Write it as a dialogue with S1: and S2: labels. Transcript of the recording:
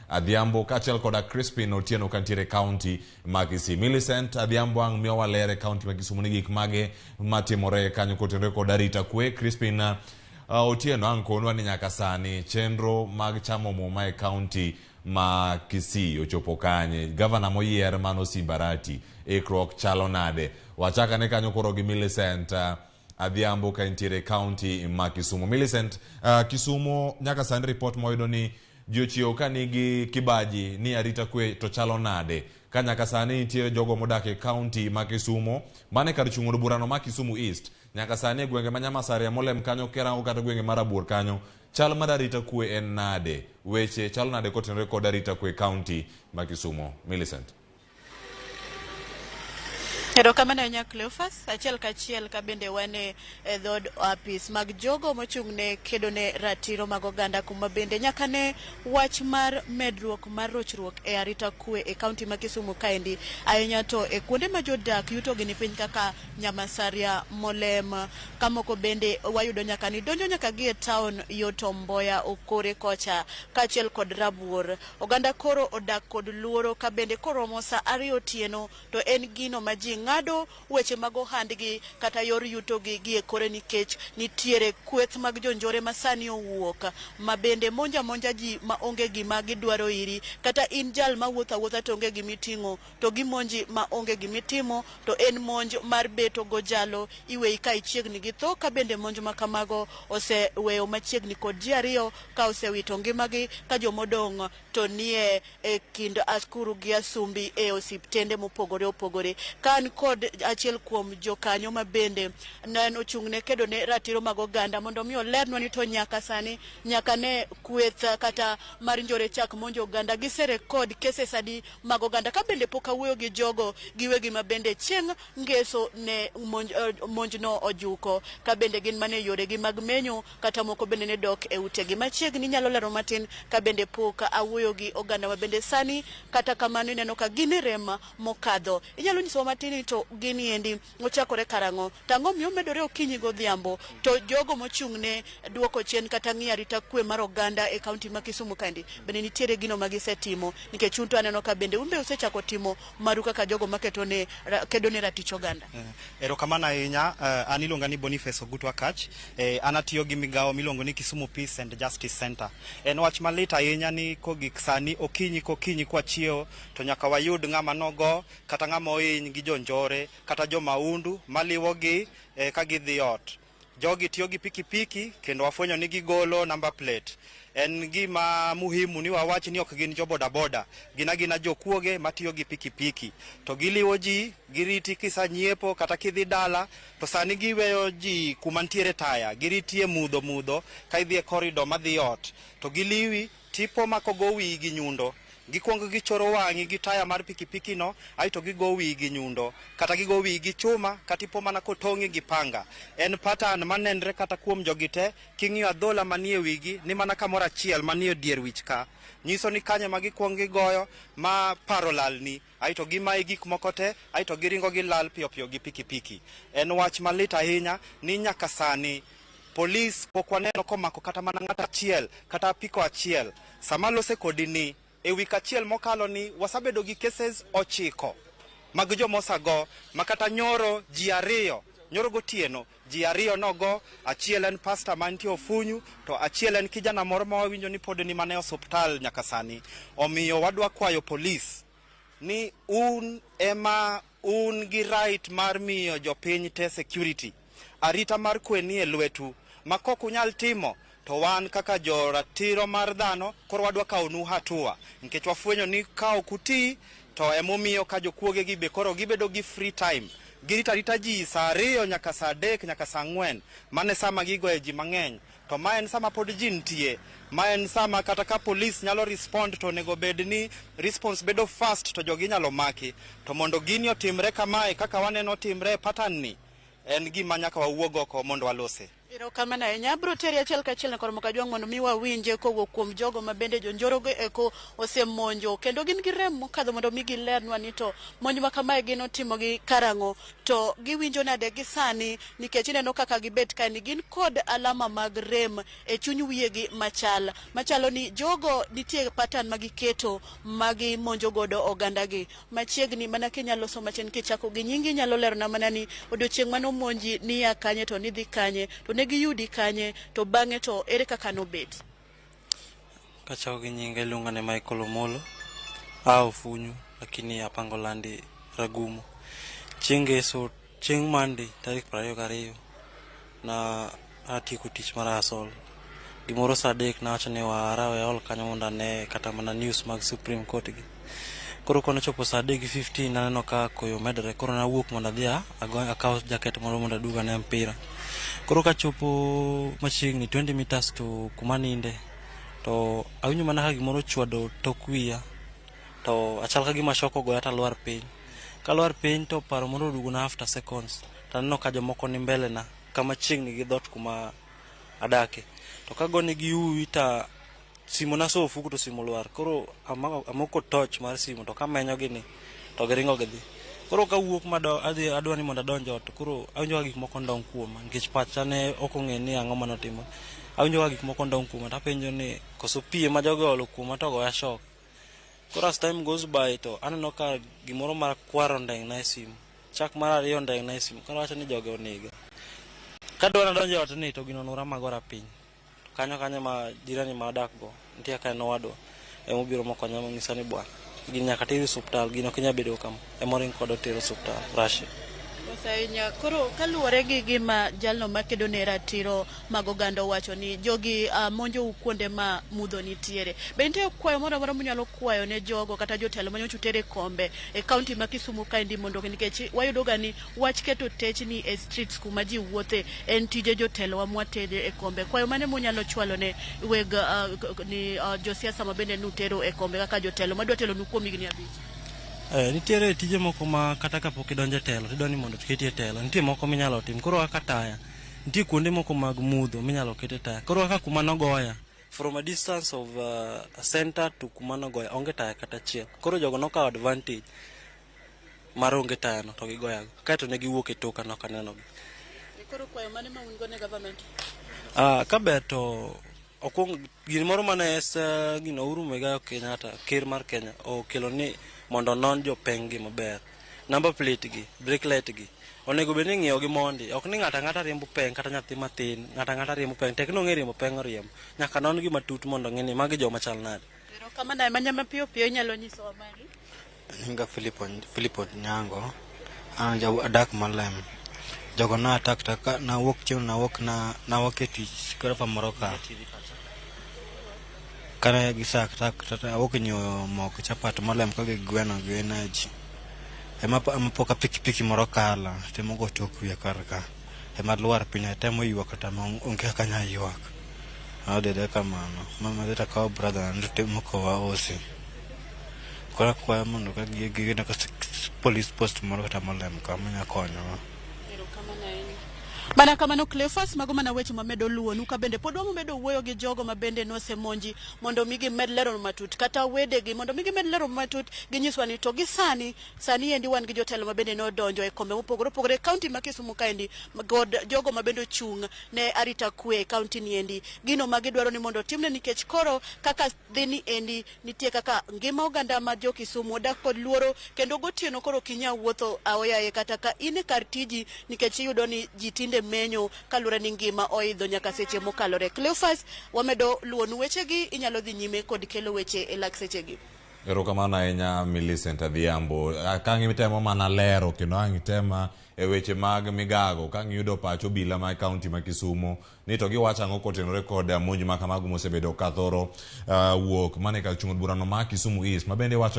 S1: Adhiambo kaachiel koda Crispin Otieno kantiere e kaunti ma Kisii. Millicent Adhiambo ang' miyowa ler e kaunti ma Kisumu ni gik mage matimore kanyo kotenore kod arita kwe. Crispin Otieno ang' konwa ni nyaka sani chenro mag chamo muma e kaunti ma Kisii ochopo kanye. Gavana moyier mano Simba Arati, ikruok chalo nade? Wachakane kanyo koro gi Millicent Adhiambo ka entiere e kaunti ma Kisumu. Millicent, Kisumu nyaka sani report mwayudo ni ji ochiew ka nigi kibaji ni arita kwe to chalo nade? Ka nyaka sani nitiere jogo modak e kaunti ma Kisumu, mane kar chung' od burano ma Kisumu East, nyaka sani e gwenge ma Nyamasaria, Molem kanyo, Kerango kata gwenge ma Rabuor kanyo, chal mar arita kwe en nade? Weche chalo nade kotenore kod arita kwe e kaunti ma Kisumu? Millicent.
S2: Erokamano ahinya Cleophas, achiel kachiel ka bende wan e dhood apis mag jogo mochung' ne kedo ne ratiro mag oganda kuma bende nyaka ne wach mar medruok mar rochruok e arita kwe e kaunti ma Kisumu kaendi ahinya to e kuonde ma jodak yutogi ni piny kaka Nyamasaria, Molem, kamoko bende wayudo nyaka ni donjo nyaka gi e taon yo Tom Mboya, Okore kocha kaachiel kod Rabuor. Oganda koro odak kod luoro ka bende koromo saa ariyo otieno to en gino ma ji ng'ado weche mag ohandgi kata yor yutogi gi e kore nikech nitiere kweth mag jonjore ma sani owuok ma bende monjo amonja ji ma onge gima gidwaro iri kata in jal ma wuotho awuotha to onge gima iting'o to gimonji ma onge gima itimo to en monj mar beto gojalo iweyi ka ichiegni gi tho ka bende monj ma kamago oseweyo machiegni kod ji ariyo ka osewito ngimagi ka jomodong' to nie e kind askuru gi asumbi e osiptende mopogore opogore. Ka an kod achiel kuom jokanyo ma bende ne en ochung' ne kedo ne ratiro mag oganda mondo mi olernwa ni to nyaka sani nyaka ne kweth kata mar njore chak monjo oganda giserekod cases adi mag oganda ka bende pok awuoyo gi jogo giwegi ma bende chieng' ngeso ne monjno ojuko ka bende gin mana e yoregi mag menyo kata moko bende ne dok e utegi. Machiegni inyalo lero matin ka bende pok awuoyo gi oganda ma bende sani kata kamano ineno ka gin e rem mokadho. Inyalo nyisowa matin ni to gini endi ochakore karang'o? To ang'o miyo omedore okinyi godhiambo? To jogo mochung' ne duoko chien kata ng'iyo arita kwe mar oganda e kaunti ma Kisumu kaendi bende nitiere gino ma gisetimo nikech un to aneno ka bende un be usechako timo maru kaka jogo maketo ne kedo ne ratich oganda.
S3: Erokamano ahinya. An iluonga ni Boniface Ogutu Akach. An atiyo gi migawo miluongo ni Kisumu Peace and Justice Center. En wach malit ahinya ni kogik sani okinyi kokinyi kwachiewo to nyaka wayud ng'ama nogo kata ng'ama ohiny gi jonjore kata jomaundu maliwogi ka gidhi ot. Jogi tiyo gi pikipiki kendo wafwenyo ni gigolo number plate. En gima muhimu ni wawach ni ok gin jo bodaboda, gin agina jokuoge matiyo gi pikipiki. To giliwo ji, giriti kisanyiepo kata kidhi dala, to sani giweyo ji kuma nitiere taya, giriti e mudho mudho ka idhi e corridor madhi ot. To giliwi, tipo mako go wiyi gi nyundo. Gikwongo gichoro wang'i gi taya mar pikipiki no, aeto gigo wiyi gi nyundo, kata gigo wiyi gi chuma, kata ipo mana kotong'i gi panga. En pattern manenre kata kuom jogi te, king'iyo adhola manie wigi, ni mana kamoro achiel manie dier wich ka. Nyiso ni kanyo ema gikwongo gigoyo ma paro lalni, aeto gimayi gik moko te, aeto giringo gilal piyo piyo gi pikipiki. En wach malit ahinya ni nyaka sani polis pok waneno komako kata mana ng'ato achiel kata apiko achiel. Sama alose kodi ni, e wik achiel mokalo ni wasebedo gi cases 9 mag joma osago ma kata nyoro ji 2, nyoro gotieno ji 2 nogo, achiel en pastor mantie Ofunyu to achiel en kijana moro ma wawinjo ni pod ni mana e osuptal nyaka sani. Omiyo wadwa kwayo polis ni un ema un gi right mar miyo jopiny te security. Arita mar kwe nie lwetu, ma kok unyal timo to wan kaka jo ratiro mar dhano koro wadwa kawonu hatua nikech wafwenyo ni ka ok uti to emomiyo ka jokuoge gi be koro gibedo gi free time. Girito arita ji saa 2 nyaka saa 3 nyaka saa 4, mano e sama gigoye ji mang'eny. To ma en sama pod ji nitie, ma en sama kata ka polis nyalo respond to onego bed ni response bedo fast to jogi inyalo maki. To mondo gini otimre kamae kaka waneno otimre e pattern ni, en gima nyaka wawuog oko mondo walose.
S2: Erokamano ahinya. Abiro teri achiel kachiel nyakor Mokajwang' mondo mi wawinje kowuok kuom jogo ma bende jonjorogo eko osemonjo kendo gin gi rem mokadho mondo mi gilernwa ni to monj ma kamae gin otimogi karang'o to giwinjo nade gi sani nikech ineno kaka gibet kaeni gin kod alama mag rem e chuny wiyegi machal machalo ni jogo nitie pattern ma giketo ma gimonjo godo ogandagi machiegni mana kinyalo somo matin kichako gi nyingi inyalo lerona mana ni odiochieng' mane omonji niya kanye to nidhi kanye to ne giyudi kanye to bang'e to ere kaka nobet.
S4: Kachako gi nyinga iluonga ni Michael Omolo, aa Ofunyu lakini apango landi Ragumo. Chieng' ngeso, chieng' Monday tarik 22 na atieko tich mar asol. Gimoro saa 3 nawacho ni wara we aol kanyo mondo ane kata mana news mag Supreme Court gi. Koro konochopo saa 3:15 naneno ka koyo medore, koro nawuok mondo adhi akaw jaket moro mondo aduog ane mpira. Koro kachopo machiegni 20 meters to kuma ninde, to awinjo mana ka gimoro ochwado tok wiya, to achal ka gima shock ogoya talwar piny. Kalwar piny to paro moro oduogona after seconds, taneno ka jomoko ni mbele na kama chiegni gi dhoot kuma adake. To kagonegi uwi ta simu nasoyo ofuku to simu olwar. Koro amoko torch mar simu to kamenyo gini to giringo gidhi. Koro kawuok adhi adwa ni mondo adonj ot, koro awinjo ka gik moko ndong' kuoma nikech pacha ne ok ong'e ni ang'o mane otimo. Awinjo ka gik moko ndong' kuoma tapenjo ni koso pi ema jogi oolo kuoma to ogoya shock. Koro as time goes by to aneno ka gimoro makwar ondeng'na e simu. Chak mar ariyo ondeng'na e simu. Koro awacho ni jogi onega. Kadwa nadonj e ot ni to gino onura magora piny. Kanyo kanyo ma jirani ma adak go nitie ka en owadwa emobiro mokonya monyisa ni bwana gini nyaka ter e osuptal, gini ok inyal bedo kama. Emoring koda oter osuptal Russia.
S2: Mos ahinya. Koro kaluwore gi gima jalno makedo ne ratiro mag oganda owacho ni jogi monjou kuonde ma mudho nitiere. Be nitie kwayo moro amora munyalo kwayo ne jogo kata jotelo manyocha utere kombe e kaunti ma Kisumu kaendi mondo nikech wayudo ga ni wach keto techni e streets kuma ji wuothe en tije jotelowa mwatere e kombe. Kwayo mane munyalo chwalo ne weg ni josiasa ma bende nutero e kombe kaka jotelo madwa telonu kuom higni 5?
S4: Nitiere tije moko ma kata kapok idonjo e telo tidwa ni mondo oketi e telo, nitie moko minyalo tim. Koro kaka taya, nitie kuonde moko mag mudho minyalo kete taya. Koro kaka kuma nogoya, from a distance of center to kuma nogoya, onge taya kata achiel. Koro jogo nokawo advantage mar onge taya no to gigoyago. Kaeto ne giwuok e toka nok anenogi.
S2: Koro kwayo mane ma un go ne government?
S4: Kaber to okwong gimoro mane gino Uhuru Muigai Kenyatta, ker mar Kenya, okelo ni mondo onon jopeng' gi maber. Number plate gi, brake light gi, onego bed ni ing'iyo gi mondi. Ok ni ng'ato ang'ata riembo peng' kata nyathi matin, ng'ato ang'ata riembo peng'. Tek ni ong'e riembo peng' oriembo. Nyaka non gi matut mondo ong'e ni magi joma chal nade.
S2: Erokamano ahinya mapiyo piyo inyalo nyisowa mari.
S5: Nyinga Philip Onyango, an adak Malem. Jogo na attack ta ka nawuok chieng' nawuok na nawuok e tich gorofa moro ka. Kane gise attack to awuok nyiewo mok chapat Malem ka gi gweno gi energy. Ema po ka pikipiki moro kala temo go tok wiya kar ka. Ema lwar piny atemo ywak to onge kaka anyal ywak. Adhi adhiya kamano. Mama dhi takawo brother na to mokowa osi. Koro akwayo mondo ka gigeno ka police post moro kata Malem ka manya konyowa.
S2: Erokamano ahinya. Mana kamano Cleophas, mago mana weche mamedo luwonu ka bende pod wamedo wuoyo gi jogo ma bende nosemonji mondo mi gimed lero matut kata wedegi mondo mi gimed lero matut ginyiswa ni to gi sani sani endi wan gi jotelo ma bende nodonjo e kombe mopogore opogore e kaunti ma Kisumu kaendi kod jogo ma bende ochung' ne arita kwe e kaunti ni endi gino ma gidwaro ni mondo otimne nikech koro kaka dhi ni endi nitie kaka ngima oganda ma jo Kisumu odak kod luoro kendo gotieno koro ok inyal wuotho aoyaye kata ka in e kar tiji nikech iyudo ni ji tinde menyo kaluwore ni ngima oidho nyaka seche mokalore. Cleophas, wamedo luwonu wechegi, inyalo dhi nyime kod kelo weche e lak sechegi.
S1: Erokamano ahinya Millicent Adhiambo. Ka ang' itemo mana lero kendo ang' itema e weche mag migago ka ang' iyudo pach obila ma kaunti ma Kisumu ni to giwacho ang'o kotenore kod monj ma kamago mosebedo ka thoro wuok mane kar chung' od burano ma Kisumu East ma bende wacho